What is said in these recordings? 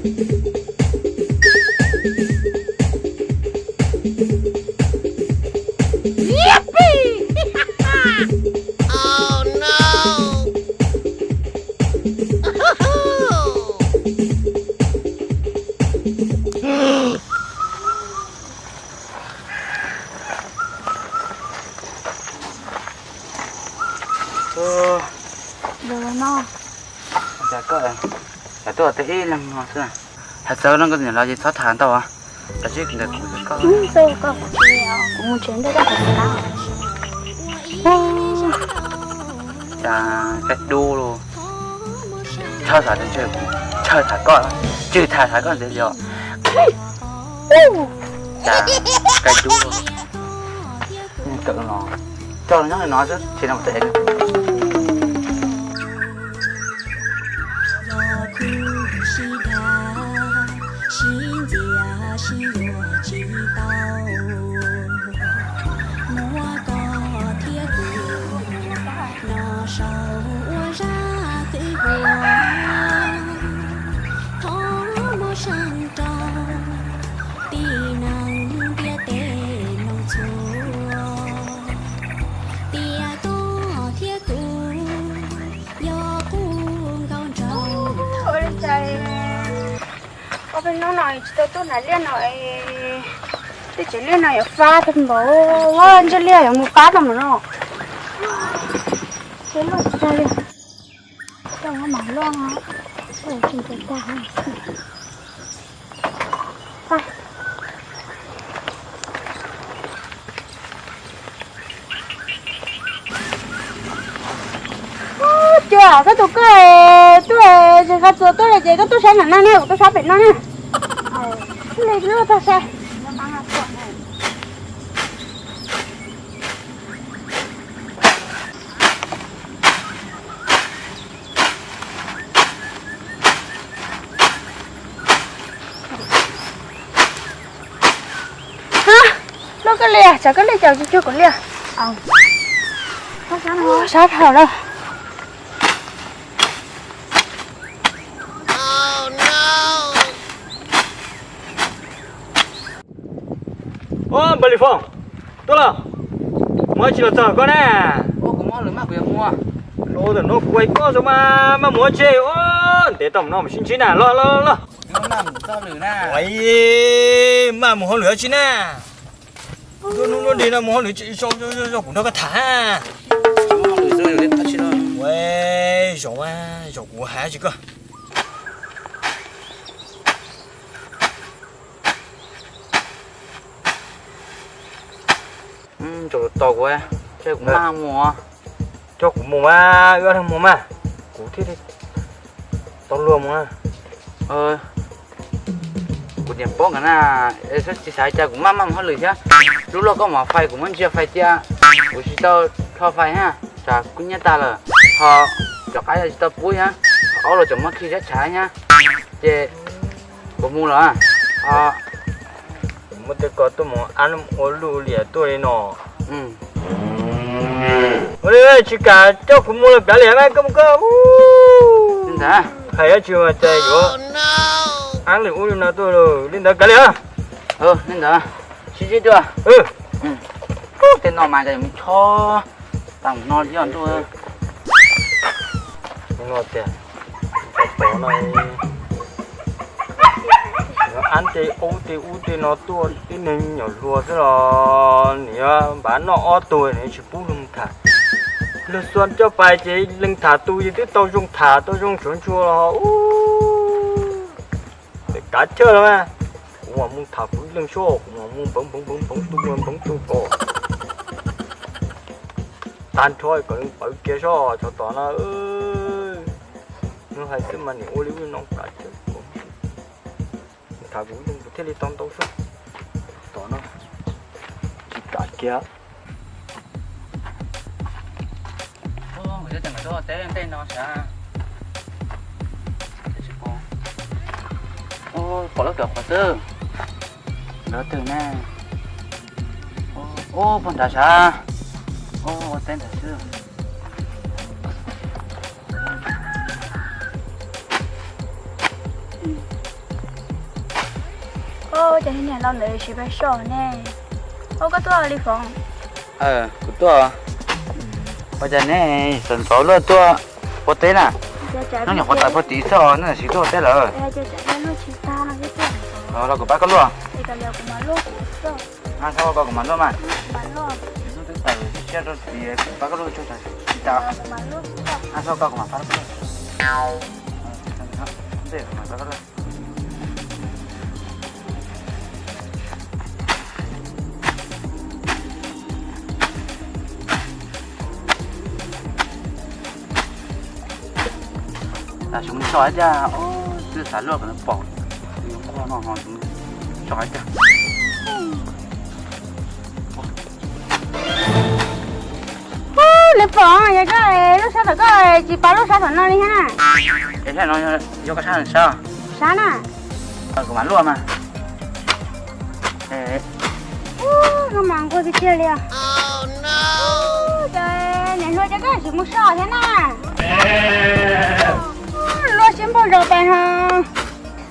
Ua, cas koj, cas tuaj tib ib leeg no xwb na? Hais txog no koj niam los ces txhob tham ntau, kav tsij ntawm kuv, koj, kuv mus tsev ntej koj tham ntau. Cas koj dub los, txhob xav tias ntshe kuv ntshaw tham koj, tsis tham tham koj ntxiv li os. Cas koj dub los, kawm no, coj los nyob li no xwb, tsis no mus teb. Yog kuv sib dag sib ntxias sib yuav tsis tau, muab koj thiab kuv no sau ua zaj twv hlua. Thov muab sau rau tib neeg ntiaj teb mloog txhua, tias koj thiab kuv yog qub nkauj nraug. Ob peb hnub no tsis tau tuaj nram liaj no, tej tsev liaj no yuav fab tag npaum, ntsej liaj yuav mus fab tag npaum no. Tsis luaj tsis tag li, tau mam luaj, tsis tau tag. Cuag koj tus koj tuaj, tsis qab txuas tuaj li ces koj tuaj sab nram no ne, kuv tuaj sab pem no ne. Li luaj tag saib. Ha, luaj koj li, tsam koj li cas tsis cuag kuv li. Sab dhau lawm. Ua, Npawg Lis Foob, tuaj los. Mus dab tsi los txog koj na? Ua, kuv muaj hauj lwm mas kuv yuav mus. Los tam no kuv hais koj xwb mas, maj mus dab tsi? Ua, ntev tau mus no mus sib ntsib na, los los los. Maj mus hauj lwm dab tsi na? Hnub no mus hauj lwm, kuv nrog koj tham. Ua, zaum, zaum kuv hais dab tsi koj. Tos kuv, kuv maj mus. Coj kuv mus mas, wb ob leeg mus mas, kuv thiaj li tau luag mus na. Kuv niam paub nkawd na, tsis xav cas kuv maj maj mus hauj lwm thiab. Lub loj koj mov fais kuv muab ntsia fais tias kuv tsis tau kho fais na, tsam kuv nyiaj tag lawm, ho cov qaib tsis tau pub thiab, ho aub los tseem muab khi zab tshav thiab, ces kuv mus lawm. Muab tej ko tuaj mus ab ua luj liam tuaj li no. Ua li tsis kam coj kuv mus los kav liam mas koj mus koj. Hais dab tsi mas cas yuav ab lwm ub li no tuaj li ntawd, kav liam. Li ntawd sib ntsib dua. Tej no mas cas yuav mus chob tas no li ntuj. No tias, tov no, yuav ab tej ub tej ub tej no tuaj, tib neeg nyuam hluas xwb los nws yuav npaj noj ob tug nws tsis pub luag tham. Luag xuas coj pais ces leej tham tus ces twb tau zoo tham tau zoo suav ntsuag los. Kav chawj los mas, kuv mam mus tham kuv ib leeg seb, kuv mam mus npeev npeev npeev tu npeev tu ko. Tag nrho kom nws pawv kiag seb, tsov tom no. Nws hais xwb mas nws ua li ub no kav chawj. Tham kuv ib leeg kuv thiaj li tau ntau seb. Tom no tsis kam kiag. Teb ntej no sav. Pom lub cov qhuav xwb. Lov twg ne? Ub, pog nrad sav. Ub, ua teb nrad xwb. Ua cas niag laus ntawd tsis pab soj ne? Ua koj tuaj li Foom? Kuv tuaj. Ua cas neb sawv ntxov luaj tuaj ua teb na? Neb nyuam qhuav tawm puag tim xwb os, neb tsis tuaj ua teb lawm? Los kuv pab koj luaj. Txhob ua koj, kuv mam luaj mas. Hnub twb tawm siab rau tid, kuv pab koj luaj tsuag tag tsis tau. Txhob ua koj, kuv mam pab koj luaj. Tam sim mus so ib cag, twb xav luaj kom nws pom, nqua no ho so ib cag. Nws pom, yog koj lub sab tom koj tsis pab lub sab tom no li thiab na. Es sab no yog koj sab sab? Sab na. Kuv mam luaj mas. Koj mas nquag tiag tiag li os. Ces niam hluas ces koj tsis mus so thiab na. Luaj siab npaug zog pais ho.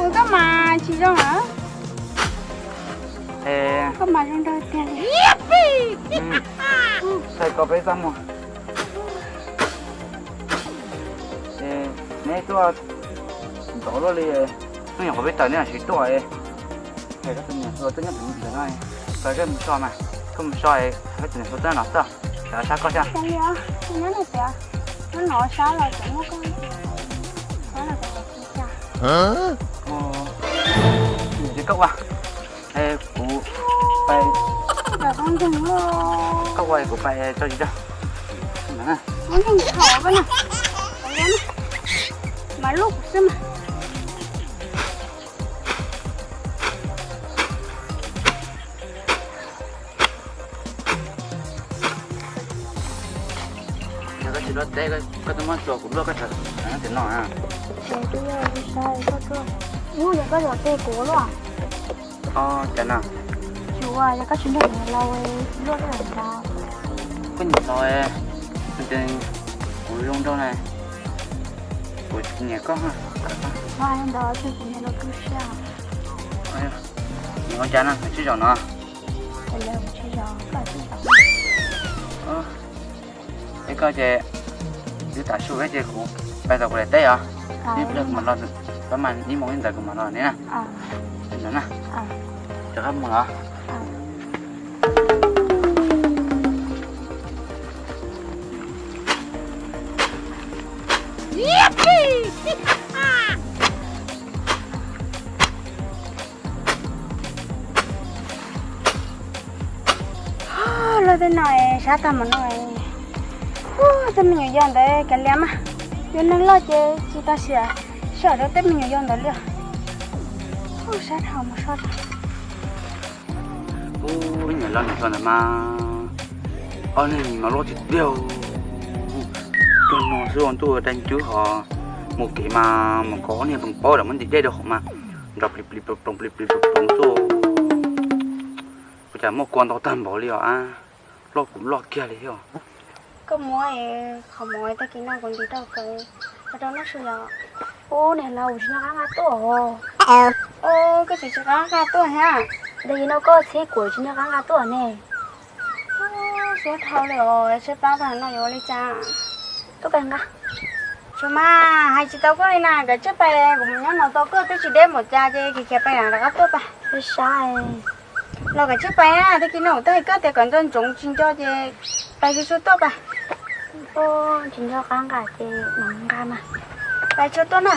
Ua koj mas tsis zoo lawm. Koj mas zoo nraug tiag li. Txhais ko peb txaj muag. Neb tuaj ntxov luaj li, hnub nyuam qhuav peb tawm neb tsis tuaj. Koj tus niam hluas twb nyob ntawm no, koj mus so mas, koj mus so, koj tus niam hluas twb no xwb, sab koj thiab. Nyob no sab los tseem muaj koj, sab los tseem muaj koj. Koj ua, kuv pais, koj ua kuv pais tso tsis tso. Mas lub kuv xwb mas. Yog koj tsis luaj teb, koj twb muab txuas kuv luaj koj tseem tim no. Ces twb yog ib sab koj tuaj, hnub yog koj zov tes kuv luaj. Os, cas na? Tsis ua, yog koj tsis nrog kuv niam laus luaj tej lawm ntag. Koj niam laus, kuv zoo nraug na, kuv nyiam koj. Ntawd kuv niam laus tu siab. Ua cas na, tsis zov no? Es koj ces, twb tav su thiab ces kuv pais tom kuv daim teb os. Ib pliag kuv mam los, pab mas ib moos ib ntawd kuv mam los ne na. Ntawd na, rov qab mus os. Loj tej no sab tag mus no. Tej me nyuam yaus ntawd kav liam mas, yuav neeg loj ces tsis tau siam sij hawm rau tej me nyuam yaus ntawd li. Sab dhau mus soj. Ub, ib nyuam loj niam hluas ntawd mas ob niag mas loj tiag tiag. Cuag no xwb ua ntuj dai ncwb ho mus kev mas mus kov ob niag ploos paub lawm muab ntim dej rau hauv mas nrov plis plis ploos plis plis ploos xwb. Ua cas muaj kua ntau tag npaum li os, loj kuv loj kiag li thiab. Koj muab qhov mov tag kis no kuv ntim rau kawg, ua rau noj su yom. Ub, niam laus tsis nco qab nqa tuaj os. Koj tseem tsis nco qab nqa tuaj thiab? Tag kis no koj txhib kuv tsis nco qab nqa tuaj ne. Suav dhau li os, tshaib plab tag no yuav ua li cas? Tuaj pais nqa. Tsuas mas hais tsis tau koj li na, kav tsij pais, kuv mus nyob no tos koj twb tsis deb npaum cas ces khiav khiav pais rov qab tuaj pais. Sab, los kav tsij pais na, tag kis no kuv twb hais koj tias kom nco ntsoov tsis nco ces pais tsuag tsuag tuaj pais. Tsis nco qab nqa ces mam nqa mas. Pais tsuag tuaj na.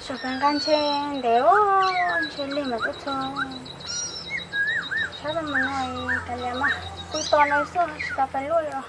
Tsuas pais nqa ntshe ntev, ntshe lig mas tuaj txog. Sab tag mus no kav liam mas, pw tos no xwb tsis tau pais luaj li os.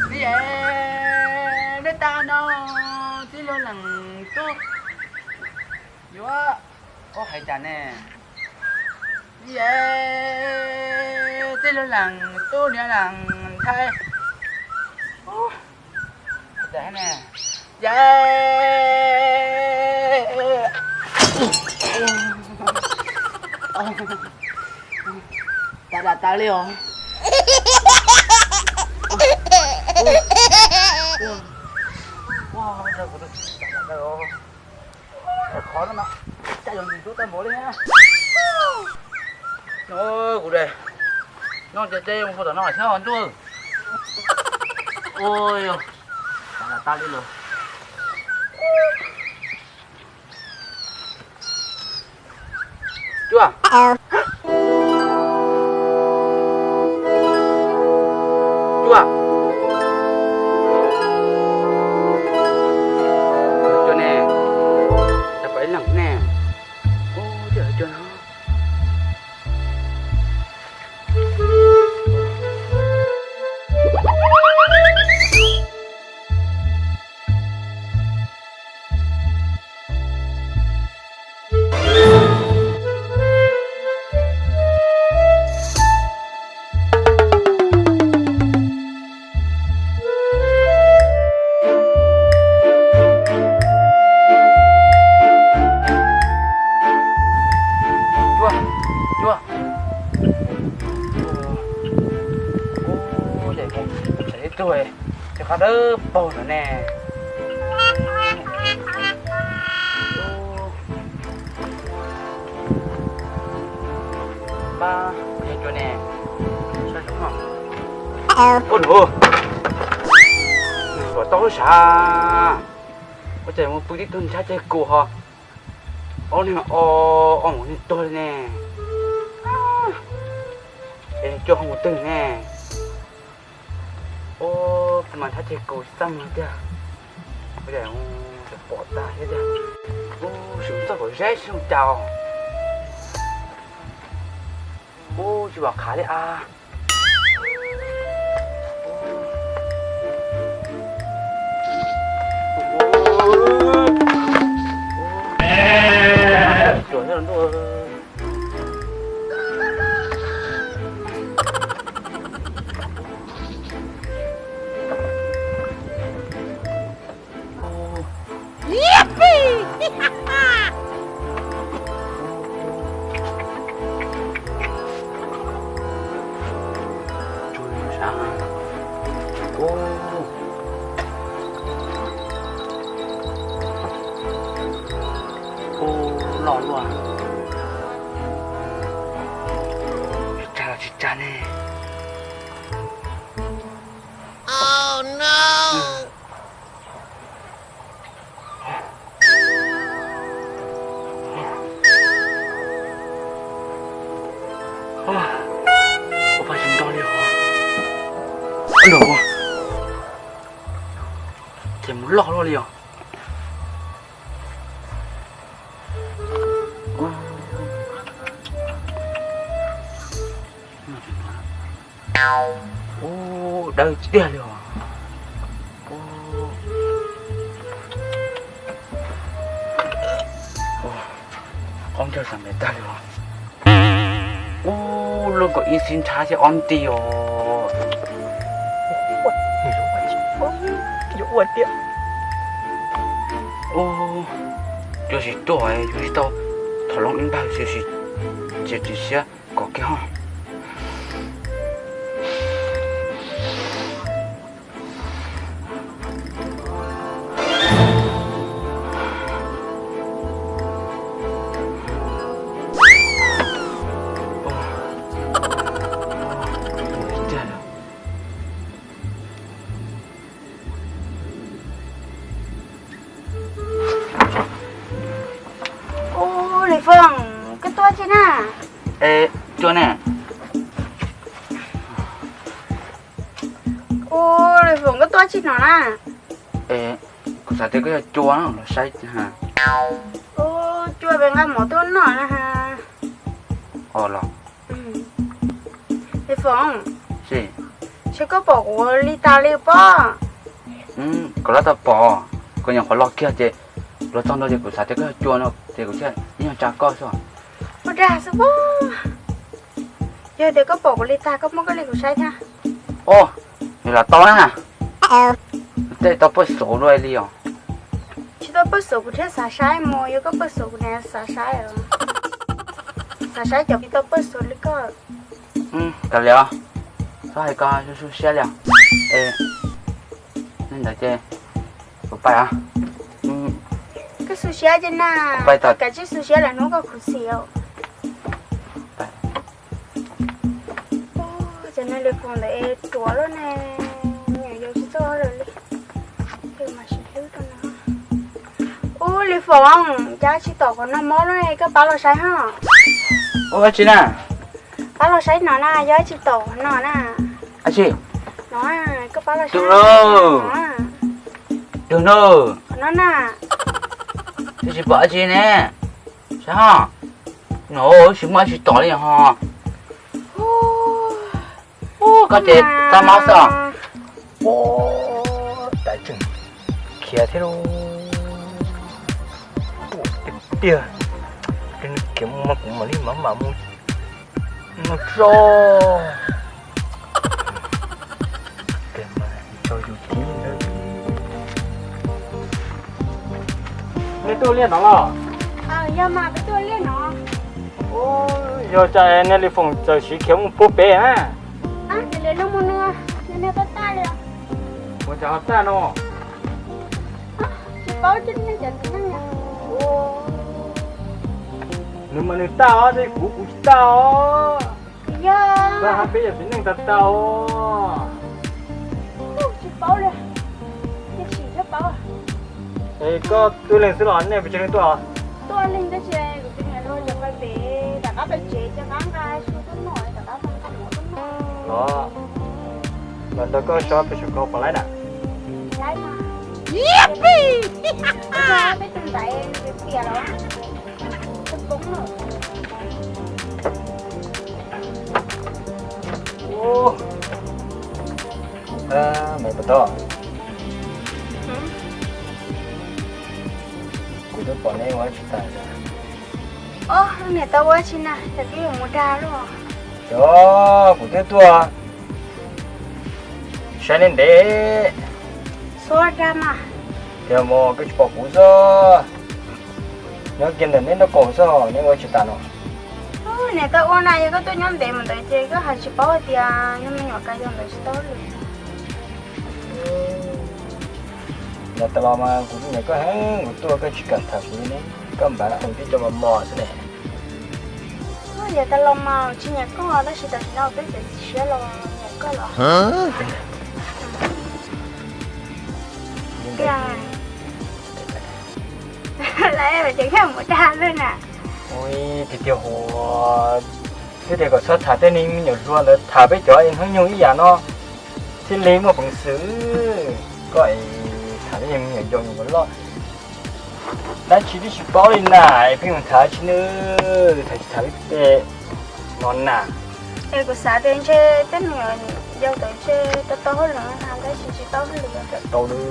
Txiv es, nej tag no, txiv lub leej tub yuav, ub, hais cas ne? Yej, tij laug Leej, tub niam Leej Nthaib. Ub, cas ne, yej, cas dam tas li os. Qhov no mas caj yog ntsis ntub tag npaum li na. Kuv de, no ces ces mus tom no thiab ntuj. Ua yog, tas tas li los. Cua, cua, cua ne, tas pom ib leeg ne. Ub, cua no. Cua, cua. Ub, ub, ces mus txog ib tug, ces qhov dawb paug no ne. Pab, cua ne. Ub, nws, nws kom tau lub sav. Ua cas mus pw tib tug ntshav ceg kus ho, ob niag o, o mus niag tuag li ne. Es cua ho mus twg ne? Ub, pw mas ntshav ceg kus tsis txaj muag tiag. Ua cas pom tag thiab tiag. Ub, sim txog kom zeb sib zoo cas os. Ub, tsis pom qhav li as. Ub, loj luaj. Tsis tsag los tsis tsag ne. Ua pab tsis nto li os. Nrog ces mus loj luaj li os. Ub, dawb tiag li os. Qaub ncaug xam pem tag li os. Ub, luaj nkaus ib xib ntshav thiab ob nti os. Yuav ua tiag. Ub, yuav tsis tuaj, yuav tsis tau thov loo ib npawg, tsis, tsis, tsis tsis siab kom kiag ho. Ub, Lis Foom, koj tuaj tsi na? Es, Cua ne? Ub, Lis Foom, koj tuaj tsi no na? Es, kuv xav tias koj yog Cua no los saib. Ub, Cua pem nqa mov tuaj noj na ha. Os los. Lis Foom, es koj pom kuv li tas li pob? Kuv los tau pom, kuv nyuam qhuav los kiag ces los txog ntua ces kuv xav tias koj yog Cua no ces kuv thiaj ib nyuag tsa koj xwb. Ua dag xwb pob. Yog tias koj pom kuv li tag koj muab koj li kuv saib thiab. Ua, nws los tau na. Tej tau poj xov dua li os. Tsis tau poj xov kuv thiaj xav saib mas, yog koj poj xov kuv niaj xav saib. Xav saib cov tsis tau poj xov li koj. Kav liam, txhob hais ko, su siab li os. Li ntawd ces kuv pais os. Koj xu siab ces na, kav tsij xu siab lawm hnub koj khuv xim. Cov niag li foom ntawd es ruam lawm ne, me nyuam yaus tsis txawj lawm li. Ub, li foom, cas tsis tom qhov no mob lawm, koj pab los saib hos. Ua tsi na? Pab los saib no na, yog tsis tom qhov no na. Ab tsi, no, koj pab los saib. Tus no, qhov no na. Twb tsis pom ab tsi ne. Saib hos, no tsis muaj ab tsi tom li hos. Koj ces txaj mob xwb os. Ua, tawm tseem khiav thiab lauj. Tiag tiag, khiav mus mas kuv mam li mam mam mus, mus tso. Ces mas tso yus thib na. Nej tuaj liaj no los? Yog mas, peb tuaj liaj no. Yog cas nej li foom txawm siv khiav mus puag pem na? Ua cas ho tag no? Tsis paub, tsis paub cov txiv neej. Nws mas nws tag os, tab sis kuv kuv tsis tag os. Yog, peb yog txiv neej tag tag os. Tsis paub li, sim thiab paub. Es koj tuaj leeg xwb los nej puas tsis leeg tuaj? Tuaj leeg tab sis kuv tus niam hluas cov pais pem, rov qab pais tsev, rov qab nqa su tuaj noj, rov qab nqa mov tuaj noj. Los, los nrog koj so peb saum ko puas laib na? Laib mas. Peb tus ntaiv nws piam los, peb poob lawm. Me puas tau? Kuv twb pom neb ua tsis tas. Ob, niam tau ua tsi na, cas twb yuav mus dag luaj. Yog, kuv twb tuaj saib neb ntev. Xua dag mas. Tiag mas koj tsis pom kuv xwb. Nyob kiag ntawm neb nraub qaum xwb, neb ua tsis tas no. Niam tau ua na, yog koj tuaj nyob ntev mus ntawd ces koj hais tsis paub hais tias yog me nyuam ka yog ntawd tsis tau lwm. Yav tas los mas kuv nyiam koj heev, kuv tuaj koj tsis kam tham kuv li ne, koj npam ua tib co mos mos xwb ne. Yav tas los mas tsis nyiam koj tab sis tam sim no twb txiav txim siab los nyiam koj lawm. Tiag, lawv mas ces koj mus dag lawm na. Ua tiag tiag huv, twb tias kom txhob tham tej neeg me nyuam hluas ntawd, tham peb cov hnub nyoog ib yam no thiaj li muaj peev xwm. Koj es tham tej me nyuam yaus nyuam loj, dab tsi twb tsis paub li na, pheej mus tham tsi nws, tham tsis tham peb tej no na. Es kuv xav tias ntshe tej me nyuam yaus ntawd ntshe tau tau hauj lwm no tab sis tsis tau hauj lwm. Tau nws,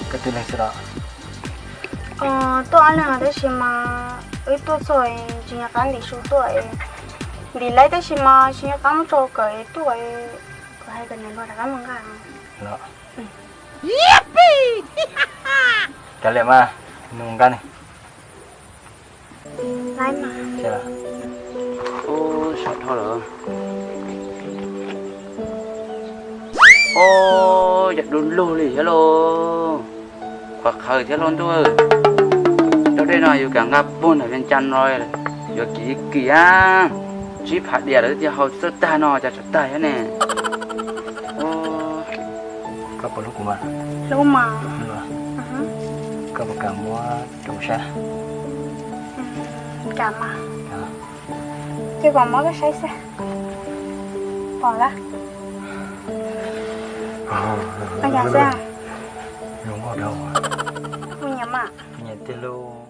koj twb leeg xwb los? Tuaj ob leeg tab sis mas wb tuaj txog tsis nco qab ntim su tuaj, ntim lawm tab sis mas tsis nco qab muab tso kawm tuaj, kuv hais kom niam hluas rov qab mus nqa. Kav liam mas, nws nqa ne. Ub, sab dhau lawm. Ub, yam du lug li thiab lauj. Qhuav qhawv thiab lauj ntuj. Rau dej no yus kam nqa puag ntawm Vias Cas no, yuav kim kim a, tsib phav dias lawm thiaj hau txawj tag no cas tsam tag thiab ne. Koj puas hlub kuv mas? Hlub mas. Koj puas kam muab rau kuv saib? Kam mas. Cia kuv muab koj saib xwb. Pom lawm. Ua cas xwb? Zoo nkauj dhau. Kuv nyiam mas. Nyiam tiag lauj.